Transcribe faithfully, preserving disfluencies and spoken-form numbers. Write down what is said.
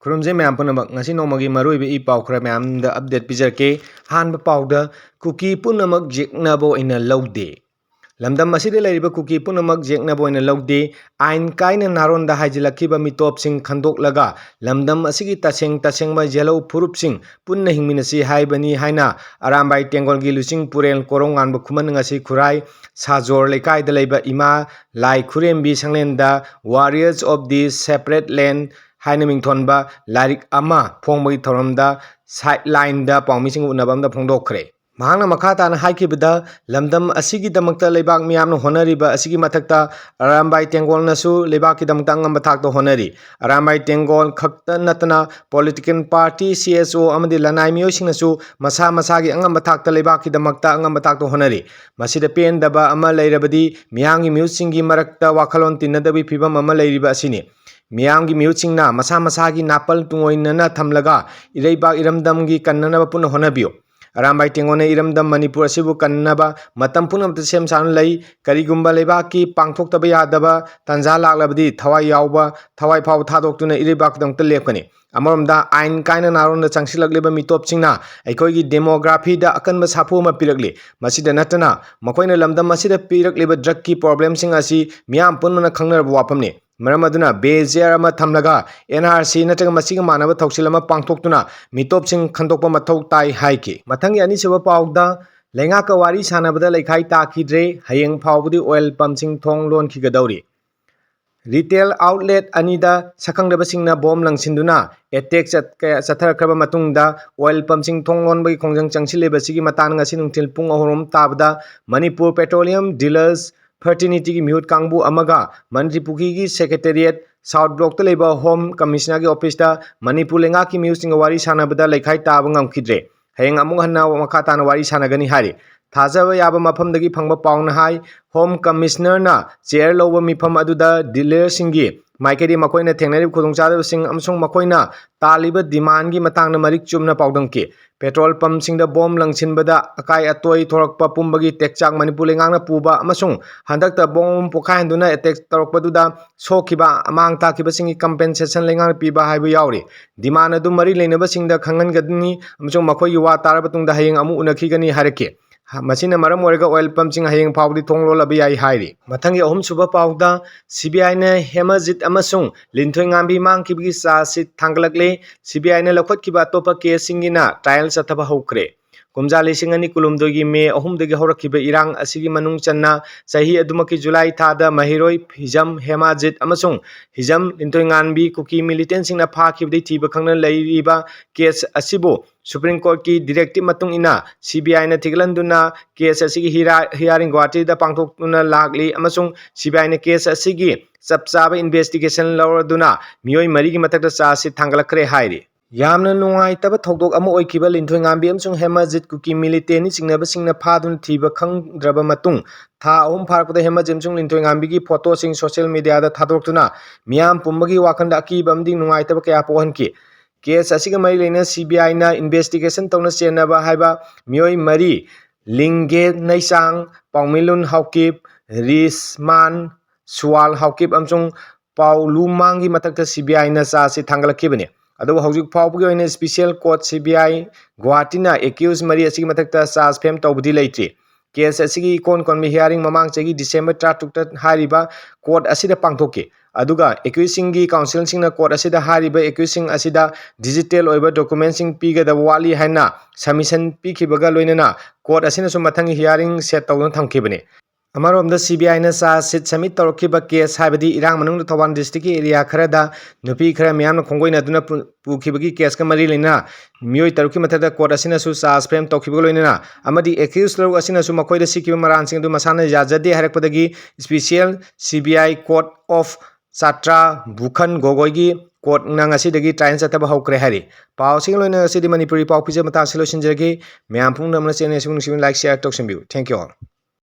ꯈꯨꯔꯨꯝꯖꯩ ꯃꯌꯥꯝ ꯄꯨꯝꯅꯃꯛ꯫ ꯉꯁꯤ ꯅꯣꯡꯃꯒꯤ ꯃꯔꯨꯑꯣꯏꯕ ꯏ ꯄꯥꯎ ꯈꯔ ꯃꯌꯥꯝꯗ update ꯄꯤꯖꯔꯛꯀꯦ꯫ ꯑꯍꯥꯟꯕ ꯄꯥꯎꯗ, ꯀꯨꯀꯤ ꯄꯨꯝꯅꯃꯛ ꯌꯦꯛꯅꯕ ꯑꯣꯏꯅ ꯂꯧꯗꯦ꯫ ꯂꯝꯗꯝ ꯑꯁꯤꯗ ꯂꯩꯔꯤꯕ ꯀꯨꯀꯤ ꯄꯨꯝꯅꯃꯛ ꯌꯦꯛꯅꯕ ꯑꯣꯏꯅ ꯂꯧꯗꯦ꯫ ꯑꯥꯏꯟ ꯀꯥꯏꯅ ꯅꯥꯔꯣꯟꯗ ꯍꯥꯏꯖꯤꯜꯂꯛꯈꯤꯕ ꯃꯤꯇꯣꯞꯁꯤꯡ ꯈꯟꯗꯣꯛꯂꯒ ꯂꯝꯗꯝ ꯑꯁꯤꯒꯤ ꯇꯁꯦꯡ ꯇꯁꯦꯡꯕ ꯌꯦꯜꯍꯧ ꯐꯨꯔꯨꯞꯁꯤꯡ ꯄꯨꯟꯅ ꯍꯤꯡꯃꯤꯟꯅꯁꯤ ꯍꯥꯏꯕꯅꯤ ꯍꯥꯏꯅ ꯑꯔꯥꯝꯕꯥꯏ ꯇꯦꯡꯒꯣꯜꯒꯤ ꯂꯨꯆꯤꯡ ꯄꯨꯔꯦꯜ ꯀꯣꯔꯧꯉꯥꯟꯕ ꯈꯨꯃꯟ ꯉꯁꯤ ꯈꯨꯔꯥꯏ ꯁꯥꯖꯣꯔ ꯂꯩꯀꯥꯏꯗ ꯂꯩꯕ ꯏꯃꯥ ꯂꯥꯏ ꯈꯨꯔꯦꯝꯕꯤ ꯁꯪꯂꯦꯟꯗ Warriors of the Separate Land ꯍꯥꯏꯅ ꯃꯤꯡꯊꯣꯟꯕ ꯂꯥꯏꯔꯤꯛ ꯑꯃ ꯐꯣꯡꯕꯒꯤ ꯊꯧꯔꯝꯗ sideline ꯗ ꯄꯥꯎꯃꯤꯁꯤꯡꯒ ꯎꯅꯕ ꯑꯃꯗ ꯐꯣꯡꯗꯣꯛꯈ꯭ꯔꯦ꯫ ꯃꯍꯥꯛꯅ ꯃꯈꯥ ꯇꯥꯅ ꯍꯥꯏꯈꯤꯕꯗ, ꯂꯝꯗꯝ ꯑꯁꯤꯒꯤꯗꯃꯛꯇ ꯂꯩꯕꯥꯛ ꯃꯤꯌꯥꯝꯅ ꯍꯣꯠꯅꯔꯤꯕ ꯑꯁꯤꯒꯤ ꯃꯊꯛꯇ ꯑꯔꯥꯝꯕꯥꯏ ꯇꯦꯡꯒꯣꯜꯅꯁꯨ ꯂꯩꯕꯥꯛꯀꯤꯗꯃꯛꯇ ꯑꯉꯝꯕ ꯊꯥꯛꯇ ꯍꯣꯠꯅꯔꯤ꯫ ꯑꯔꯥꯝꯕꯥꯏ ꯇꯦꯡꯒꯣꯜ ꯈꯛꯇ ꯅꯠꯇꯅ political party, C S O ꯑꯃꯗꯤ ꯂꯅꯥꯏ ꯃꯤꯑꯣꯏꯁꯤꯡꯅꯁꯨ ꯃꯁꯥ ꯃꯁꯥꯒꯤ ꯑꯉꯝꯕ ꯊꯥꯛꯇ ꯂꯩꯕꯥꯛꯀꯤꯗꯃꯛꯇ ꯑꯉꯝꯕ ꯊꯥꯛꯇ ꯍꯣꯠꯅꯔꯤ꯫ ꯃꯁꯤꯗ ꯄꯦꯟꯗꯕ ꯑꯃ ꯂꯩꯔꯕꯗꯤ ꯃꯤꯌꯥꯝꯒꯤ ꯃꯤꯍꯨꯠꯁꯤꯡꯒꯤ ꯃꯔꯛꯇ ꯋꯥꯈꯜꯂꯣꯟ ꯇꯤꯟꯅꯗꯕꯒꯤ ꯐꯤꯕꯝ ꯑꯃ ꯂꯩꯔꯤꯕ ꯑꯁꯤꯅꯤ꯫ ꯃꯤꯌꯥꯝꯒꯤ ꯃꯤꯍꯨꯠꯁꯤꯡꯅ ꯃꯁꯥ ꯃꯁꯥꯒꯤ ꯅꯥꯄꯜ ꯇꯨꯡꯑꯣꯏꯅꯅ ꯊꯝꯂꯒ ꯏꯔꯩꯕꯥꯛ ꯏꯔꯝꯗꯝꯒꯤ ꯀꯟꯅꯅꯕ ꯄꯨꯟꯅ ꯍꯣꯠꯅꯕꯤꯌꯨ꯫ ꯑꯔꯥꯝꯕꯥꯏ ꯇꯦꯡꯒꯣꯜꯅ ꯏꯔꯝꯗꯝ ꯃꯅꯤꯄꯨꯔ ꯑꯁꯤꯕꯨ ꯀꯟꯅꯅꯕ ꯃꯇꯝ ꯄꯨꯝꯅꯃꯛꯇ ꯁꯦꯝ ꯁꯥꯗꯨꯅ ꯂꯩ꯫ ꯀꯔꯤꯒꯨꯝꯕ ꯂꯩꯕꯥꯛꯀꯤ ꯄꯥꯡꯊꯣꯛꯇꯕ ꯌꯥꯗꯕ ꯇꯥꯟꯖꯥ ꯂꯥꯛꯂꯕꯗꯤ ꯊꯋꯥꯏ ꯌꯥꯎꯕ, ꯊꯋꯥꯏ ꯐꯥꯎꯕ ꯊꯥꯗꯣꯛꯇꯨꯅ ꯏꯔꯩꯕꯥꯛꯀꯤꯗꯃꯛꯇ ꯂꯦꯞꯀꯅꯤ꯫ ꯑꯃꯔꯣꯝꯗ ꯑꯥꯏꯟ ꯀꯥꯏꯅ ꯅꯥꯔꯣꯟꯗ ꯆꯪꯁꯤꯜꯂꯛꯂꯤꯕ ꯃꯤꯇꯣꯞꯁꯤꯡꯅ ꯑꯩꯈꯣꯏꯒꯤ demography ꯗ ꯑꯀꯟꯕ ꯁꯥꯐꯨ ꯑꯃ ꯄꯤꯔꯛꯂꯤ꯫ ꯃꯁꯤꯗ ꯅꯠꯇꯅ ꯃꯈꯣꯏꯅ ꯂꯝꯗꯝ ꯑꯁꯤꯗ ꯄꯤꯔꯛꯂꯤꯕ drug ꯀꯤ problem ꯁꯤꯡ ꯑꯁꯤ ꯃꯤꯌꯥꯝ ꯄꯨꯝꯕꯅ ꯈꯪꯅꯔꯕ ꯋꯥꯐꯝꯅꯤ꯫ ꯃꯔꯝ ꯑꯗꯨꯅ bail chair ꯑꯃ ꯊꯝꯂꯒ N R C ꯅꯠꯇ꯭ꯔꯒ ꯃꯁꯤꯒ ꯃꯥꯟꯅꯕ ꯊꯧꯁꯤꯜ ꯑꯃ ꯄꯥꯡꯊꯣꯛꯇꯨꯅ ꯃꯤꯇꯣꯞꯁꯤꯡ ꯈꯟꯗꯣꯛꯄ ꯃꯊꯧ ꯇꯥꯏ ꯍꯥꯏꯈꯤ꯫ ꯃꯊꯪꯒꯤ ꯑꯅꯤꯁꯨꯕ ꯄꯥꯎꯗ, ꯂꯩꯉꯥꯛꯀ ꯋꯥꯔꯤ ꯁꯥꯟꯅꯕꯗ ꯂꯩꯈꯥꯏ ꯇꯥꯈꯤꯗ꯭ꯔꯦ, ꯍꯌꯦꯡ ꯐꯥꯎꯕꯗꯤ oil pump ꯁꯤꯡ ꯊꯣꯡ ꯂꯣꯟꯈꯤꯒꯗꯧꯔꯤ꯫ Retail outlet ꯑꯅꯤꯗ ꯁꯛꯈꯪꯗꯕꯁꯤꯡꯅ bomb ꯂꯪꯁꯤꯟꯗꯨꯅ attack ꯆꯠ-, ꯀꯌꯥ ꯆꯠꯊꯔꯛꯈ꯭ꯔꯕ ꯃꯇꯨꯡꯗ oil pump ꯁꯤꯡ ꯊꯣꯡ ꯂꯣꯟꯕꯒꯤ ꯈꯣꯡꯖꯪ ꯆꯪꯁꯤꯜꯂꯤꯕ ꯑꯁꯤꯒꯤ ꯃꯇꯥꯡ ꯉꯁꯤ ꯅꯨꯡꯊꯤꯜ ꯄꯨꯡ ꯑꯍꯨꯝ ꯇꯥꯕꯗ ꯃꯅꯤꯄꯨꯔ Petroleum Dealers Fraternity ꯒꯤ ꯃꯤꯍꯨꯠ ꯀꯥꯡꯕꯨ ꯑꯃꯒ ꯃꯟꯇ꯭ꯔꯤ ꯄꯨꯈ꯭ꯔꯤꯒꯤ secretariat South block ꯇ ꯂꯩꯕ Home Commissioner ꯒꯤ office ꯇ ꯃꯅꯤꯄꯨꯔ ꯂꯩꯉꯥꯛꯀꯤ ꯃꯤꯍꯨꯠꯁꯤꯡꯒ ꯋꯥꯔꯤ ꯁꯥꯟꯅꯕꯗ ꯂꯩꯈꯥꯏ ꯇꯥꯕ ꯉꯝꯈꯤꯗ꯭ꯔꯦ꯫ ꯍꯌꯦꯡ ꯑꯃꯨꯛ ꯍꯟꯅ ꯃꯈꯥ ꯇꯥꯅ ꯋꯥꯔꯤ ꯁꯥꯟꯅꯒꯅꯤ ꯍꯥꯏꯔꯤ꯫ ꯊꯥꯖꯕ ꯌꯥꯕ ꯃꯐꯝꯗꯒꯤ ꯐꯪꯕ ꯄꯥꯎꯅ ꯍꯥꯏ, Home Commissioner ꯅ chair ꯂꯧꯕ ꯃꯤꯐꯝ ꯑꯗꯨꯗ dealer ꯁꯤꯡꯒꯤ ꯃꯥꯏꯀꯩꯗꯤ ꯃꯈꯣꯏꯅ ꯊꯦꯡꯅꯔꯤꯕ ꯈꯨꯗꯣꯡꯆꯥꯗꯕꯁꯤꯡ ꯑꯃꯁꯨꯡ ꯃꯈꯣꯏꯅ ꯇꯥꯜꯂꯤꯕ ꯗꯤꯃꯥꯟꯒꯤ ꯃꯇꯥꯡꯗ ꯃꯔꯤꯛ ꯆꯨꯝꯅ ꯄꯥꯎꯗꯝꯈꯤ꯫ ꯄꯦꯇ꯭ꯔꯣꯜ ꯄꯝꯁꯤꯡꯗ ꯕꯣꯝ ꯂꯪꯁꯤꯟꯕꯗ ꯑꯀꯥꯏ ꯑꯇꯣꯏ ꯊꯣꯔꯛꯄ ꯄꯨꯝꯕꯒꯤ ꯇꯦꯛꯆꯥꯛ ꯃꯅꯤꯄꯨꯔ ꯂꯩꯉꯥꯛꯅ ꯄꯨꯕ ꯑꯃꯁꯨꯡ ꯍꯟꯗꯛꯇ ꯕꯣꯝ ꯄꯣꯈꯥꯏꯍꯟꯗꯨꯅ ꯑꯦꯇꯦꯛ ꯇꯧꯔꯛꯄꯗꯨꯗ ꯁꯣꯛꯈꯤꯕ ꯑꯃꯥꯡ ꯇꯥꯈꯤꯕꯁꯤꯡꯒꯤ ꯀꯝꯄꯦꯟꯁꯦꯁꯟ ꯂꯩꯉꯥꯛꯅ ꯄꯤꯕ ꯍꯥꯏꯕ ꯌꯥꯎꯔꯤ꯫ ꯗꯤꯃꯥꯟ ꯑꯗꯨ ꯃꯔꯤ ꯂꯩꯅꯕꯁꯤꯡꯗ ꯈꯪꯍꯟꯒꯅꯤ ꯑꯃꯁꯨꯡ ꯃꯈꯣꯏꯒꯤ ꯋꯥ ꯇꯥꯔꯕ ꯃꯇꯨꯡꯗ ꯍꯌꯦꯡ ꯑꯃꯨꯛ ꯎꯅꯈꯤꯒꯅꯤ ꯍꯥꯏꯔꯛꯈꯤ꯫ ꯃꯁꯤꯅ ꯃꯔꯝ ꯑꯣꯏꯔꯒ ꯑꯣꯏꯜ ꯄꯝꯁꯤꯡ ꯍꯌꯦꯡ ꯐꯥꯎꯕꯗꯤ ꯊꯣꯡ ꯂꯣꯜꯂꯕ ꯌꯥꯏ ꯍꯥꯏꯔꯤ꯫ ꯃꯊꯪꯒꯤ ꯑꯍꯨꯝꯁꯨꯕ ꯄꯥꯎꯗ, ꯁꯤ ꯕꯤ ꯑꯥꯏꯅ ꯍꯦꯃꯖꯤꯠ ꯑꯃꯁꯨꯡ ꯂꯤꯟꯊꯣꯏꯉꯥꯝꯕꯤ ꯃꯥꯡꯈꯤꯕꯒꯤ ꯆꯥꯔꯖ ꯁꯤꯠ ꯊꯥꯡꯒꯠꯂꯛꯂꯦ꯫ ꯁꯤ ꯕꯤ ꯑꯥꯏꯅ ꯂꯧꯈꯠꯈꯤꯕ ꯑꯇꯣꯞꯄ ꯀꯦꯁꯁꯤꯡꯒꯤꯅ ꯇ꯭ꯔꯥꯌꯦꯜ ꯆꯠꯊꯕ ꯍꯧꯈ꯭ꯔꯦ꯫ ꯀꯨꯝꯖꯥ ꯂꯤꯁꯤꯡ ꯑꯅꯤ ꯀꯨꯟꯍꯨꯝꯗꯣꯏꯒꯤ ꯃꯦ ꯑꯍꯨꯝꯗꯒꯤ ꯍꯧꯔꯛꯈꯤꯕ ꯏꯔꯥꯡ ꯑꯁꯤꯒꯤ ꯃꯅꯨꯡ ꯆꯟꯅ ꯆꯍꯤ ꯑꯗꯨꯃꯛꯀꯤ ꯖꯨꯂꯥꯏ ꯊꯥꯗ ꯃꯍꯩꯔꯣꯏ ꯍꯤꯖꯝ ꯍꯦꯃꯥꯖꯤꯠ ꯑꯃꯁꯨꯡ ꯍꯤꯖꯝ ꯂꯤꯟꯊꯣꯏꯉꯥꯟꯕꯤ ꯀꯨꯀꯤ ꯃꯤꯂꯤꯇꯦꯟꯁꯤꯡꯅ ꯐꯥꯈꯤꯕꯗꯒꯤ ꯊꯤꯕ ꯈꯪꯗꯅ ꯂꯩꯔꯤꯕ ꯀꯦꯁ ꯑꯁꯤꯕꯨ ꯁꯨꯄ꯭ꯔꯤꯝ ꯀꯣꯔꯠꯀꯤ ꯗꯤꯔꯦꯛꯇꯤꯞ ꯃꯇꯨꯡ ꯏꯟꯅ ꯁꯤ ꯕꯤ ꯑꯥꯏꯅ ꯊꯤꯒꯠꯍꯟꯗꯨꯅ ꯀꯦꯁ ꯑꯁꯤꯒꯤ ꯍꯤꯌꯥ-, ꯍꯤꯌꯥꯔꯤꯡ ꯒꯨꯋꯥꯍꯥꯇꯤꯗ ꯄꯥꯡꯊꯣꯛꯇꯨꯅ ꯂꯥꯛꯂꯤ ꯑꯃꯁꯨꯡ ꯁꯤ ꯕꯤ ꯑꯥꯏꯅ ꯀꯦꯁ ꯑꯁꯤꯒꯤ ꯆꯞ ꯆꯥꯕ ꯏꯟꯚꯦꯁꯇꯤꯒꯦꯁꯟ ꯂꯧꯔꯗꯨꯅ ꯃꯤꯑꯣꯏ ꯃꯔꯤꯒꯤ ꯃꯊꯛꯇ ꯆꯥꯔꯖ ꯁꯤꯠ ꯊꯥꯡꯒꯠꯂꯛꯈ꯭ꯔꯦ ꯍꯥꯏꯔꯤ꯫ ꯌꯥꯝꯅ ꯅꯨꯡꯉꯥꯏꯇꯕ ꯊꯧꯗꯣꯛ ꯑꯃ ꯑꯣꯏꯈꯤꯕ ꯂꯤꯟꯊꯣꯏꯉꯥꯝꯕꯤ ꯑꯃꯁꯨꯡ ꯍꯦꯃꯥꯖꯤꯠ ꯀꯨꯀꯤ ꯃꯤꯂꯤꯇꯦꯟꯅꯤ ꯆꯤꯡꯅꯕꯁꯤꯡꯅ ꯐꯥꯗꯨꯅ ꯊꯤꯕ ꯈꯪꯗ꯭ꯔꯕ ꯃꯇꯨꯡ, ꯊꯥ ꯑꯍꯨꯝ ꯐꯥꯔꯛꯄꯗ ꯍꯦꯃꯥꯖꯤꯠ ꯑꯃꯁꯨꯡ ꯂꯤꯟꯊꯣꯏꯉꯥꯝꯕꯤꯒꯤ ꯐꯣꯇꯣꯁꯤꯡ ꯁꯣꯁꯤꯌꯦꯜ ꯃꯤꯗꯤꯌꯥꯗ ꯊꯥꯗꯣꯔꯛꯇꯨꯅ ꯃꯤꯌꯥꯝ ꯄꯨꯝꯕꯒꯤ ꯋꯥꯈꯜꯗ ꯑꯀꯤꯕ ꯑꯃꯗꯤ ꯅꯨꯡꯉꯥꯏꯇꯕ ꯀꯌꯥ ꯄꯣꯛꯍꯟꯈꯤ꯫ ꯀꯦꯁ ꯑꯁꯤꯒ ꯃꯔꯤ ꯂꯩꯅꯅ ꯁꯤ ꯕꯤ ꯑꯥꯏꯅ ꯏꯟꯚꯦꯁꯇꯤꯒꯦꯁꯟ ꯇꯧꯅ ꯆꯦꯟꯅꯕ ꯍꯥꯏꯕ ꯃꯤꯑꯣꯏ ꯃꯔꯤ, ꯂꯤꯡꯒꯦ ꯅꯩꯆꯥꯡ, ꯄꯥꯎꯃꯤꯂꯨꯟ ꯍꯥꯎꯀꯤꯞ, ꯔꯤꯁꯃꯥꯟ ꯁꯨꯋꯥꯜ ꯍꯥꯎꯀꯤꯞ ꯑꯃꯁꯨꯡ ꯄꯥꯎ ꯂꯨꯃꯥꯡꯒꯤ ꯃꯊꯛꯇ ꯁꯤ ꯕꯤ ꯑꯥꯏꯅ ꯆꯥꯔꯖ ꯁꯤꯠ ꯊꯥꯡꯒꯠꯂꯛꯈꯤꯕꯅꯤ꯫ ꯑꯗꯨꯕꯨ ꯍꯧꯖꯤꯛ ꯐꯥꯎꯕꯒꯤ ꯑꯣꯏꯅ ꯏꯁꯄꯤꯁꯤꯌꯦꯜ ꯀꯣꯔꯠ ꯁꯤ ꯕꯤ ꯑꯥꯏ ꯒꯨꯋꯥꯍꯥꯇꯤꯅ ꯑꯦꯀ꯭ꯌꯨꯁ ꯃꯔꯤ ꯑꯁꯤꯒꯤ ꯃꯊꯛꯇ ꯆꯥꯔꯖ ꯐ꯭ꯔꯦꯝ ꯇꯧꯕꯗꯤ ꯂꯩꯇ꯭ꯔꯤ꯫ ꯀꯦꯁ ꯑꯁꯤꯒꯤ ꯏꯀꯣꯟ ꯀꯣꯟꯕ ꯍꯤꯌꯥꯔꯤꯡ ꯃꯃꯥꯡ ꯆꯍꯤꯒꯤ ꯗꯤꯁꯦꯝꯕꯔ ꯇꯔꯥꯇꯔꯨꯛꯇ ꯍꯥꯏꯔꯤꯕ ꯀꯣꯔꯠ ꯑꯁꯤꯗ ꯄꯥꯡꯊꯣꯛꯈꯤ꯫ ꯑꯗꯨꯒ ꯑꯦꯀ꯭ꯌꯨꯁꯁꯤꯡꯒꯤ ꯀꯥꯎꯟꯁꯤꯜꯁꯤꯡꯅ ꯀꯣꯔꯠ ꯑꯁꯤꯗ ꯍꯥꯏꯔꯤꯕ ꯑꯦꯀ꯭ꯌꯨꯁꯁꯤꯡ ꯑꯁꯤꯗ ꯗꯤꯖꯤꯇꯦꯜ ꯑꯣꯏꯕ ꯗꯣꯀꯨꯃꯦꯟꯁꯤꯡ ꯄꯤꯒꯗꯕ ꯋꯥꯠꯂꯤ ꯍꯥꯏꯅ ꯁꯕꯃꯤꯁꯟ ꯄꯤꯈꯤꯕꯒ ꯂꯣꯏꯅꯅ ꯀꯣꯔꯠ ꯑꯁꯤꯅꯁꯨ ꯃꯊꯪꯒꯤ ꯍꯤꯌꯥꯔꯤꯡ ꯁꯦꯠ ꯇꯧꯗꯨꯅ ꯊꯝꯈꯤꯕꯅꯤ꯫ ꯑꯃꯔꯣꯝꯗ ꯁꯤ ꯕꯤ ꯑꯥꯏꯅ ꯆꯥꯔꯖ ꯁꯤꯠ ꯁꯕꯃꯤꯠ ꯇꯧꯔꯛꯈꯤꯕ ꯀꯦꯁ ꯍꯥꯏꯕꯗꯤ ꯏꯔꯥꯡ ꯃꯅꯨꯡꯗ ꯊꯧꯕꯥꯜ ꯗꯤꯁꯇ꯭ꯔꯤꯛꯀꯤ ꯑꯦꯔꯤꯌꯥ ꯈꯔꯗ ꯅꯨꯄꯤ ꯈꯔ ꯃꯤꯌꯥꯝꯅ ꯈꯣꯡꯒꯣꯏꯅꯗꯨꯅ ꯄꯨ-, ꯄꯨꯈꯤꯕꯒꯤ ꯀꯦꯁꯀ ꯃꯔꯤ ꯂꯩꯅꯅ ꯃꯤꯑꯣꯏ ꯇꯔꯨꯛꯀꯤ ꯃꯊꯛꯇ ꯀꯣꯔꯠ ꯑꯁꯤꯅꯁꯨ ꯆꯥꯔꯖ ꯐ꯭ꯔꯦꯝ ꯇꯧꯈꯤꯕꯒ ꯂꯣꯏꯅꯅ ꯑꯃꯗꯤ ꯑꯦꯀ꯭ꯌꯨꯁ ꯇꯔꯨꯛ ꯑꯁꯤꯅꯁꯨ ꯃꯈꯣꯏꯗ ꯁꯤꯈꯤꯕ ꯃꯔꯥꯟꯁꯤꯡ ꯑꯗꯨ ꯃꯁꯥꯅ ꯌꯥꯖꯗꯦ ꯍꯥꯏꯔꯛꯄꯗꯒꯤ special C B I court of Chatra ꯚꯨꯈꯟ ꯒꯣꯒꯣꯏꯒꯤ ꯀꯣꯔꯠꯅ ꯉꯁꯤꯗꯒꯤ ꯇ꯭ꯔꯥꯌꯦꯜ ꯆꯠꯊꯕ ꯍꯧꯈ꯭ꯔꯦ ꯍꯥꯏꯔꯤ꯫ ꯄꯥꯎꯁꯤꯒ ꯂꯣꯏꯅꯅ ꯉꯁꯤꯗꯤ ꯃꯅꯤꯄꯨꯔꯤ ꯄꯥꯎ ꯄꯤꯖꯕ ꯃꯇꯥꯡꯁꯤ ꯂꯣꯏꯁꯤꯟꯖꯔꯒꯦ꯫ ꯃꯌꯥꯝ ꯄꯨꯝꯅꯃꯛꯅ ꯆꯦꯅꯦꯜ ꯑꯁꯤꯕꯨ ꯅꯨꯡꯁꯤꯕꯤꯅ ꯂꯥꯏꯛ, ꯁꯤꯌꯥꯔ ꯇꯧꯁꯤꯟꯕꯤꯌꯨ꯫ Thank you all.